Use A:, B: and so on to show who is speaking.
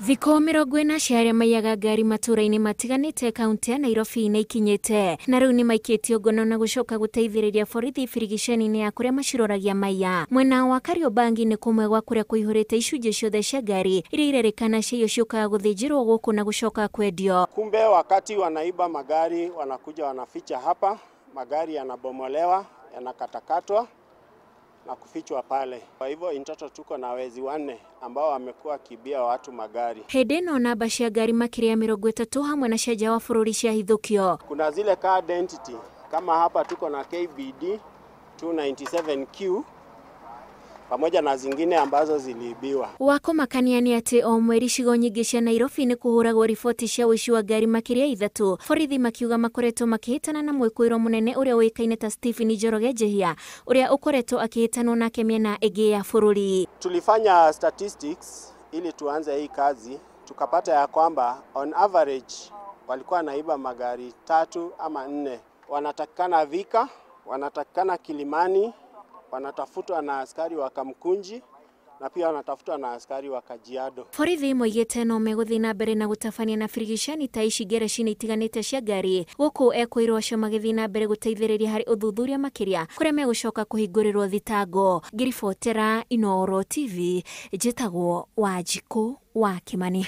A: Thikũ 40 cia arĩa maiyaga ngari matũũra-inĩ matiganĩte kaunti ya Nairobi nĩ ikinyĩte na rĩu nĩ maikĩtio ngono na gũcoka gũteithĩrĩria borithi birigiceni-inĩ ya kũrĩa maciroragia maiya. Mwena wa Kariobangi nĩ kũmwe gwa kũrĩa kũihũrĩte icunjĩ ciothe cia ngari iria irerĩkana ciaiywo ciũkaga gũthĩnjĩrwo gũkũ na gũcoka kwendio.
B: Kumbe wakati wanaiba magari wanakuja wanaficha hapa, magari yanabomolewa, yanakatakatwa na kufichwa pale. Kwa hivyo in total tuko na wezi 4 ambao wamekuwa kibia watu magari.
A: Hĩndĩ ĩno namba cia ngari makĩria ya 30 hamwe na cia nja wa bũrũri ciahithũkio.
B: Kuna zile car identity kama hapa tuko na KBD 297Q pamoja na zingine ambazo ziliibiwa.
A: Wakũmakania nĩ atĩ o mweri icigo nyingĩ cia Nairobi nĩ kũhũragwo riboti cia ũici wa ngari makĩria 3. Borithi makiuga makoretwo makĩhĩtana na mwĩkũĩrwo mũnene ũrĩa ũĩkaine ta Stephen Njoroge Njihia ũrĩa ũkoretwo akĩhĩtanwo nake mĩena ĩngĩ ya bũrũri.
B: Tulifanya statistics ili tuanze hii kazi, tukapata ya kwamba on average walikuwa wanaiba magari 3 ama 4. Wanatakikana Thika, wanatakikana Kilimani, wanatafutwa na askari wa Kamkunji na pia wanatafutwa na askari wa Kajiado.
A: Borithi moigĩte no megũthiĩ na mbere na gũtabania na birigiceni ta ici ngerecinĩ itiganĩte cia ngari gũkũ ekũirwo acio magĩthiĩ na mbere gũteithĩrĩria harĩ ũthuthuria makĩria kũrĩa megũcoka kũhingũrĩrwo thitango. Ngĩribotera Inooro TV, njĩtagwo Wanjikũ wa Kĩmani.